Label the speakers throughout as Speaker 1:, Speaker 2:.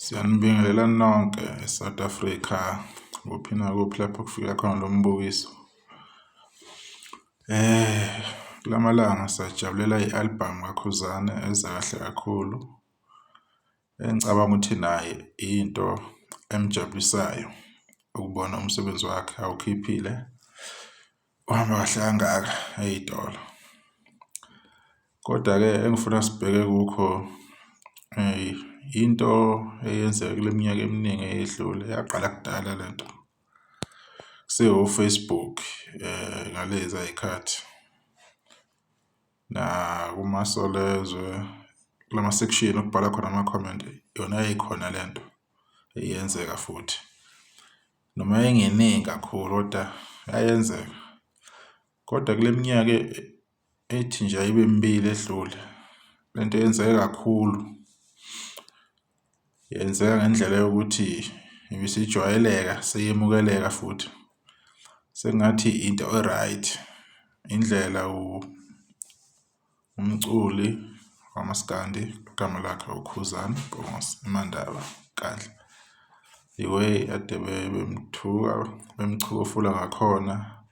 Speaker 1: Siyanibingelela nonke e-South Africa, kuphi nakuphi lapho kufika khona lo mbukiso. Kula malanga sajabulela i-album kaKhuzani eza kahle kakhulu, engicabanga ukuthi naye into emjabulisayo ukubona umsebenzi wakhe awukhiphile uhamba kahle kangaka ey'tolo. Koda-ke engifuna sibheke kukho into eyenzeka kule minyaka eminingi eyedlule yaqala kudala le nto. Kusewo-Facebook ngaleza y'khathi nakumaSolezwe kulama-section okubhalwa khona ama-comment yona yayikhona le nto iyenzeka futhi. Noma yayingeningi kakhulu koda yayenzeka. Kodwa kule minyaka ethi nje ayibe mibili edlule le nto yenzeke kakhulu. Yenzeka ngendlela yokuthi ibisijwayeleka seyemukeleka futhi sengathi into e-right. Indlela umculi kamaskandi igama lakhe uKhuzani Mpungose uMaNdaba Nkandla. The way ade bemthuka bemchukufula ngakhona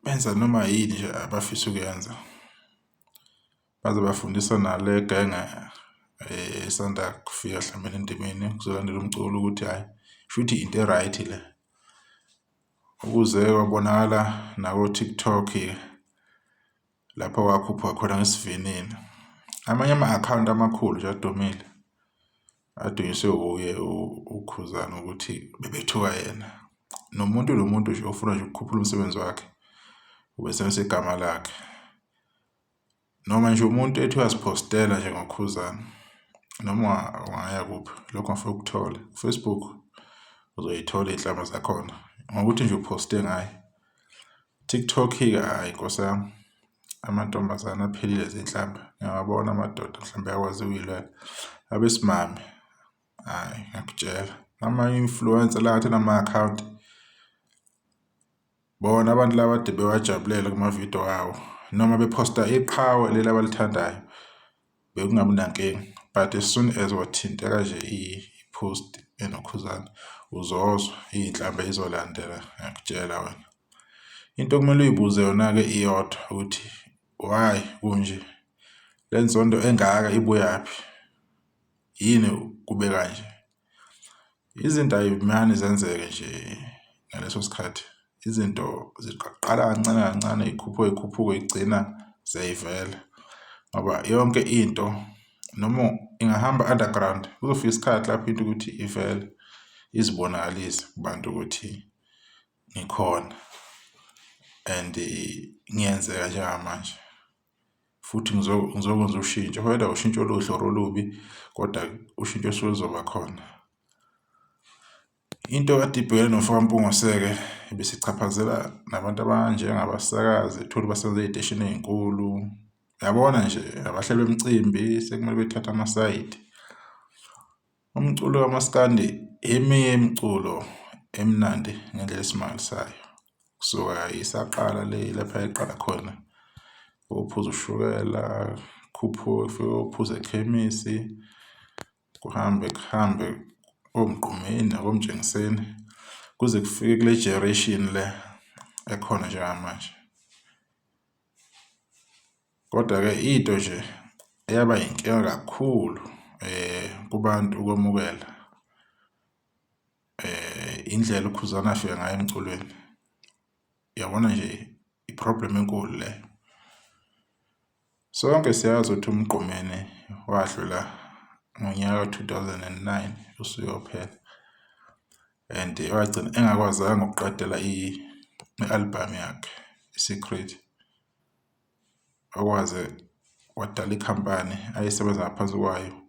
Speaker 1: benza noma yini nje abafisa ukuyenza. Baze bafundisa nale genge esanda kufika mhlawumbe endimeni kuzolandela umculo ukuthi hhayi shuthi into e-right le. Ukuze kwabonakala nako-TikTok-ke lapho kwakhuphuka khona ngesivinini. Amanye ama-akhawunti amakhulu nje adumile adunyiswe wuye uKhuzani ukuthi bebethuka yena. Nomuntu nomuntu nje ofuna nje ukukhuphula umsebenzi wakhe ubesebenzisa igama lakhe. Noma nje umuntu ethi uyaziphostela nje ngoKhuzani noma ungaya kuphi lokho ungafike ukuthole. Ku-Facebook uzoyithola iy'nhlamba zakhona ngokuthi nje uphoste ngaye. TikTok-ke hhayi nkosi yami amantombazane aphelile zinhlamba ngiyawabona amadoda mhlawumbe ayakwazi ukuy'lwela. Abesimame hhayi ngiyakutshela ama-influencer la athi anama-akhawunti. Bona abantu laba kade bewajabulela kumavidiyo awo noma bephosta iqhawe leli abalithandayo bekungabi nankinga but as soon as wathinteka nje i-post enoKhuzani uzozwa iy'nhlamba ey'zolandela ngiyakutshela wena. Into okumele uy'buze yona-ke iyodwa ukuthi why kunje, le nzondo engaka ibuyaphi, yini kube kanje? Izinto ay'mane zenzeke nje ngaleso sikhathi, izinto ziqala kancane kancane y'khuphuke y'khuphuke y'gcina seyivela ngoba yonke into noma ingahamba underground kuzofika isikhathi lapho into ukuthi ivele izibonakalise kubantu ukuthi ngikhona and ngiyenzeka njengamanje. Futhi ngizokwenza ushintsho whether ushintsho oluhle or olubi kodwa ushintsho olusuke luzoba khona. Into ekade ibhekene nomfokaMpungose-ke ibisichaphazela nabantu abanjengabasakazi uthole basebenza ey'teshini ey'nkulu. Uyabona nje abahleli bemicimbi sekumele bethathe amasayidi. Umculo kamaskandi eminye yemiculo emnandi ngendlela esimangalisayo. Kusuka isaqala le lapha eqala khona kophuza ushukela, khuphuke kufike kophuza ekhemisi, kuhambe kuhambe koMgqumeni nakoMtshengiseni kuze kufike kule generation le ekhona njengamanje. Kodwa-ke into nje eyaba inkinga kakhulu kubantu ukwemukela indlela uKhuzani afika ngayo emculweni. Uyabona nje i-problem enkulu leyo. Sonke siyazi ukuthi uMgqumeni wadlula ngonyaka ka-2009 usuyophela and wagcina engakwazanga ukuqedela i-album yakhe i-Secret. Okwaze wadala ikhampani ayesebenza ngaphansi kwayo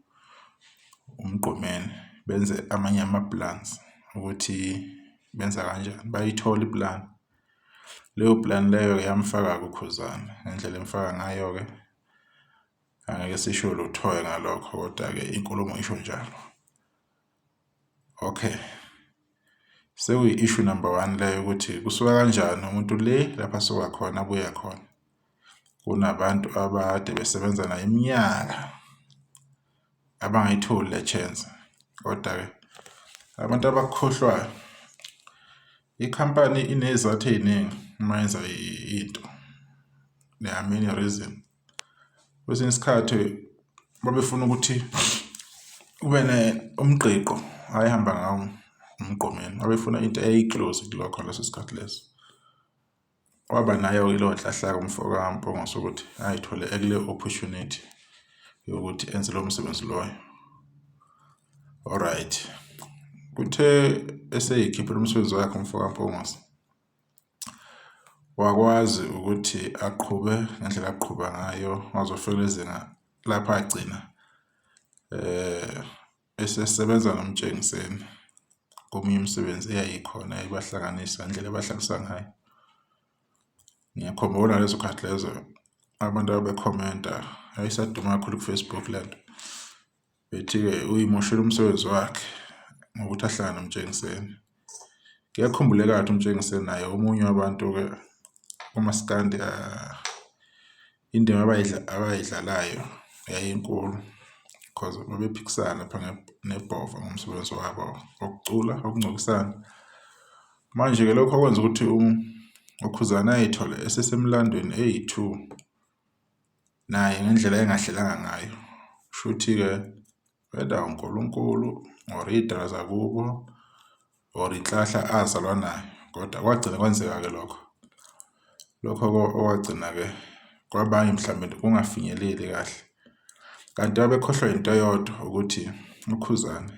Speaker 1: uMgqumeni benze amanye ama-plans ukuthi benza kanjani, bayithola iplani. Leyo plani leyo-ke yamfaka-ke uKhuzani ngendlela emfaka ngayo-ke angeke sisho lutho-ke ngalokho kodwa-ke inkulumo isho njalo. Okay, sekuyi-issue number one leyo ukuthi kusuka kanjani umuntu le lapho asuka khona abuya khona. Kunabantu abakade besebenza naye iminyaka abangayitholi le chance. Kodwa-ke abantu abakukhohlwayo, ikhampani iney'zathu ey'ningi uma yenza into, there are many reason. Kwesinye isikhathi babefuna ukuthi kube umgqigqo ayehamba ngawo uMgqumeni, babefuna into eyayi-close kulokho ngaleso sikhathi leso. Waba nayo-ke leyo nhlahla-ke umfo kaMpungose ukuthi ay'thole ekule opportunity yokuthi enze lowo msebenzi loyo. Alright, kuthe eseyikhiphile umsebenzi wakhe umfo kaMpungose, wakwazi ukuthi aqhube ngendlela aqhuba ngayo waze wafika kule zinga lapho agcina esesebenza noMtshengiseni komunye umsebenzi eyayikhona ebahlanganisa indlela ebahlanganisa ngayo. Ngiyakhumbula ngalezo khathi lezo abantu ababekhomenta yayisaduma kakhulu ku-Facebook le nto. Bethi-ke uyimoshile umsebenzi wakhe ngokuthi ahlangane noMtshengiseni. Kuyakhumbuleka-ke ukuthi uMtshengiseni naye omunye wabantu-ke umaskandi indima abayidlalayo yayinkulu cause babephikisana lapha neBhova ngomsebenzi wabo wokucula, wokuncokisana. Manje-ke lokho kwenza ukuthi uKhuzani ay'thole esesemlandweni eyi-two naye ngendlela engahlelanga ngayo. Kushuthi-ke whether uNkulunkulu or iy'dalwa zakubo or inhlahla azalwa nayo kodwa kwagcina kwenzeka-ke lokho. Lokho okwagcina-ke kwabanye mhlawumbe kungafinyeleli kahle. Kanti babekhohlwa into eyodwa ukuthi uKhuzani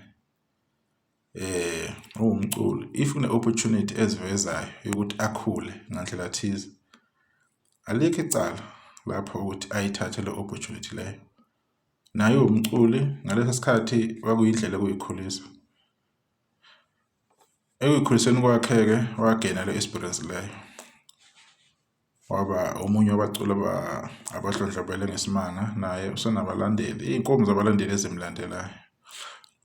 Speaker 1: uwumculi if kune-opportunity ezivezayo yokuthi akhule ngandlela thize, alikho icala lapho ukuthi ayithathe le opportunity leyo. Naye uwumculi ngaleso sikhathi kwakuyindlela yokuyikhulisa. Ekuyikhuliseni kwakhe-ke wagena le experience leyo. Waba omunye wabaculi abahlondlobele ngesimanga naye usenabalandeli, iy'nkomo zabalandeli ezimlandelayo.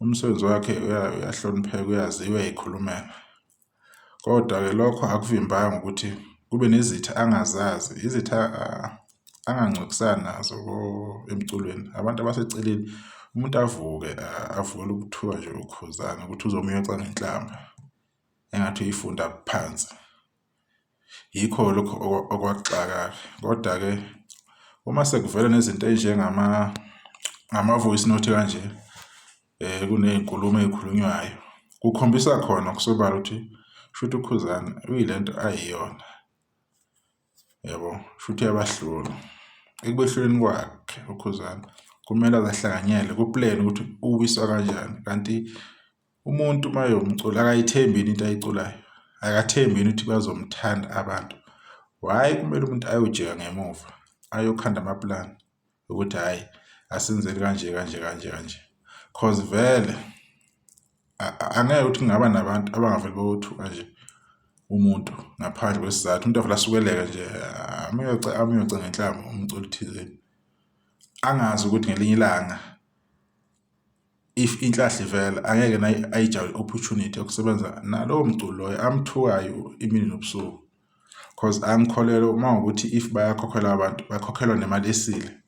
Speaker 1: Umsebenzi wakhe uyahlonipheka, uyaziwa, uyayikhulumela. Kodwa-ke lokho akuvimbanga ukuthi kube nezitha angazazi, izitha angangcwekisani nazo emculweni, abantu abaseceleni. Umuntu avuke avukele ukuthuka nje uKhuzani ukuthi uzomyoca ngenhlamba engathi uyifunda phansi. Yikho lokho okwakuxaka-ke, kodwa-ke uma sekuvela nezinto ey'njengama ngama-voice note kanje kuney'nkulumo ey'khulunywayo, kukhombisa khona kusobala ukuthi shuthi uKhuzani uyile nto ayiyona, yabo. Shuthi uyabahlula. Ekubehluleni kwakhe uKhuzani kumele aze ahlanganyele ku-plan ukuthi uwiswa kanjani kanti Umuntu uma ewumculi akayithembi yini into ayiculayo? Akathembi yini ukuthi bazomthanda abantu? Why kumele umuntu ayojika ngemuva ayokhanda amapulani ukuthi hhayi asenzeni kanje kanje kanje kanje? Cause vele angeke ukuthi kungaba nabantu abangavele bawuthuka nje umuntu ngaphandle kwesizathu. Umuntu avele asukeleke nje amyoce amyoce ngenhlamba umculi thizeni, angazi ukuthi ngelinye ilanga if inhlahla ivela angeke naye ayijahe i-opportunity yokusebenza nalowo mculi loyo amthukayo imini nobusuku cause angikholelwa uma ukuthi if bayakhokhelwa abantu bakhokhelwa nemali esile.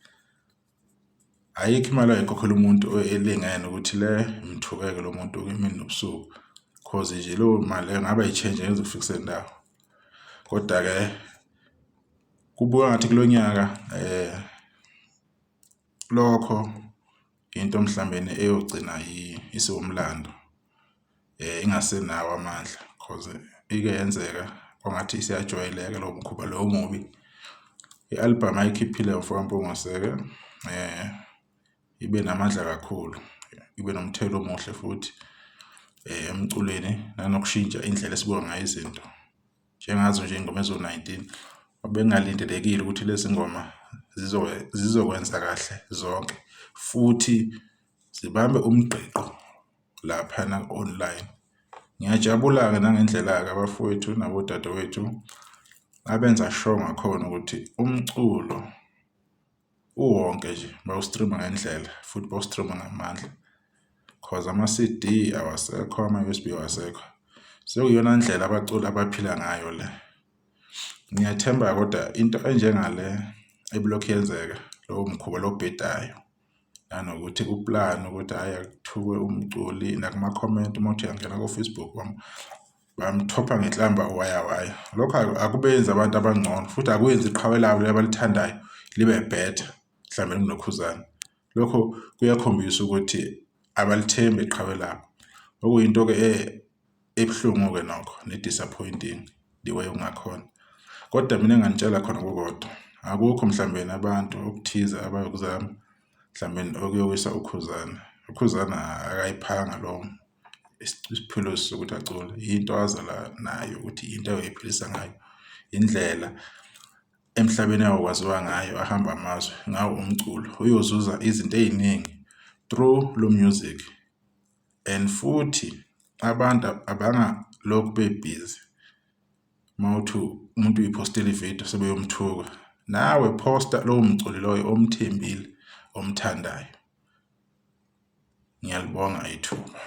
Speaker 1: Ayikho imali ayikhokhela umuntu elingene ukuthi le mthukeke lo muntu imini nobusuku cause nje leyo mali leyo ngabe ayi-change ngeze kufikise ndawo. Kodwa-ke kubuka ngathi kulo nyaka lokho into mhlawumbe eyogcina isiwumlando ingasenawo amandla cause ike yenzeka kwangathi isiyajwayeleka lowo mkhuba lowo omubi. I-album ayikhiphile mfo kaMpungose-ke ibe namandla kakhulu, ibe nomthelela omuhle futhi emculweni nanokushintsha indlela esibuka ngayo izinto. Njengazo nje iy'ngoma eziwu-nineteen bekungalindelekile ukuthi lezi ngoma zizokwenza kahle zonke futhi zibambe umgqigqo laphayana ku-online. Ngiyajabula-ke nangendlela-ke abafowethu nabodadewethu abenza sure ngakhona ukuthi umculo uwonke nje bawu-stream-a ngendlela futhi bawu-stream-a ngamandla cause ama-C_D awasekho, ama-U_S_B awasekho. Sekuyiyona ndlela abaculi abaphila ngayo le. Ngiyathemba kodwa into enjengale ebilokhu yenzeka lowo mkhuba lo obhedayo. Nanokuthi kuplanwe ukuthi hhayi akuthukwe umculi nakuma-comment uma uthi uyangena ko-Facebook bamthopha ngenhlamba uwayawaya. Lokho akubenzi abantu abangcono futhi akuyenzi iqhawe labo leli abalithandayo libe better mhlawumbe kunoKhuzani. Lokho kuyakhombisa ukuthi abalithembi iqhawe labo. Okuyinto-ke ebuhlungu-ke nokho ne-disappointing the way okungakhona. Kodwa mina enginganitshela khona kukodwa, akukho mhlawumbe abantu okuthize abayokuzama mhlawumbe okuyowisa uKhuzani. UKhuzani akayiphanga lowo isiphilo sokuthi acule, yinto azalwa nayo ukuthi into ayoyiphilisa ngayo, indlela emhlabeni ayokwaziwa ngayo ahambe amazwe ngawo umculo. Uyozuza izinto ey'ningi through lo music and futhi abantu abangalokhu bebhizi uma uthi umuntu uyiphostile ividiyo sebeyomthuka. Nawe phosta lowo mculi loyo omthembile omthandayo. Ngiyalibonga ithuba.